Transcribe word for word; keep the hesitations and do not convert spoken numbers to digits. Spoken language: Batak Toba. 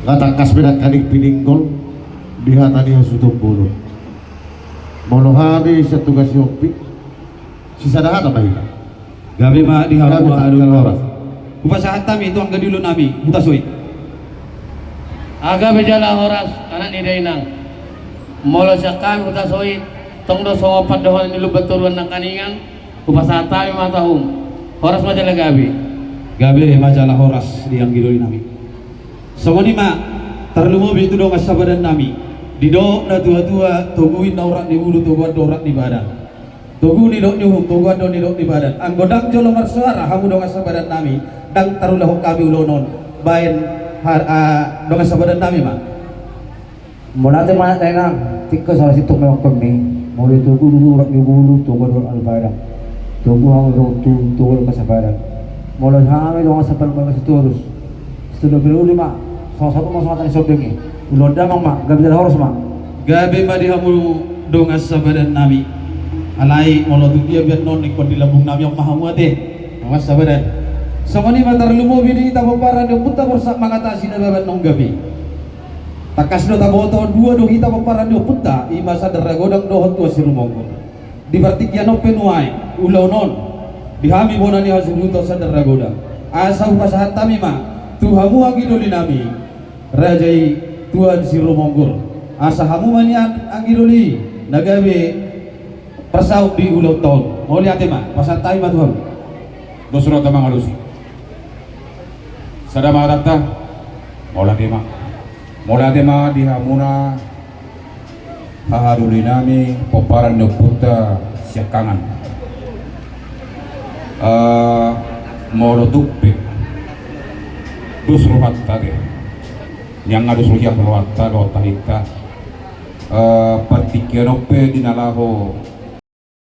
Nga tangkas pe nangkaning pininggol di hata ni hasuhuton bolon. Molo hami sian Tugasihon pe, sisada hata ma hita. Gabe ma di hamu. Gabe ma di hamu. Hupasahat hami tu angka jolo nami Hutasoit. Gabe jala horas anak ni dainang. Molo sian hami Hutasoit, tong do songon pandohan ni Lumban Toruan nangkaningan. Hupasahat hami ma tu hamu. Horas ma jala gabe. Gabe ma jala horas di anggi doli nami. Songon i ma, tarlumobi tu dongan sabadan nami. Didok na tua-tua, togu i na urat ni bulu, toguan do urat ni badan. Togu nidok ni uhum, toguan do nidok ni badan. Anggo ndang jolo marsoara hamu dongan sabadan nami, ndang tarulahon hami ulaon on. Baen ha-, a, dongan sabadan nami ma. Mauliate ma anak dainang, tingki sahala sintong memang hami. Molo togu do urat ni bulu, toguan do urat ni badan. Togu hamu do tu, toguan do sabadan. Molo hami dongan sabadan, molo sitorus. Sitorus do uli ma, songon sahat ma songon hata ni sondeng i. Ulaon damang ma, gabe jala horas ma. Gabe ma di hamu dongan sabadan nami. Alai molo tung dia biar non ingkon di lambung nami on ma hamu ate. Dongan sabadan. Songon i ma tarlumobi di hita pomparan ni ompunta Borsak Mangatasi Nababan Nonggabe. Tangkas do taboto dua do hita pomparan ni ompunta, i ma Sandar Ragodang dohot Tuan Sirumonggur. Di partingkian on pe nuaeng, ulaon on, di hami bona ni hasuhuton Sandar Ragodang. Asa hupasahat hami ma, tu hamu anggi doli nami, raja i Tuan Sirumonggur. Asa hamu ma nian anggi doli, na gabe parsaut di ulaonta on. Mauliate ma, pasahat hami ma tu hamu. Dos roha ta mangalusi. Sada ma hatanta. Mauliate ma. Mauliate ma di hamuna haha doli nami pomparan ni ompunta Siangkangan. Eh, molo tung pe dos rohanta ate. Nian nga dos roha, rohanta dohot tahinta. Eh, partingkian on pe di na laho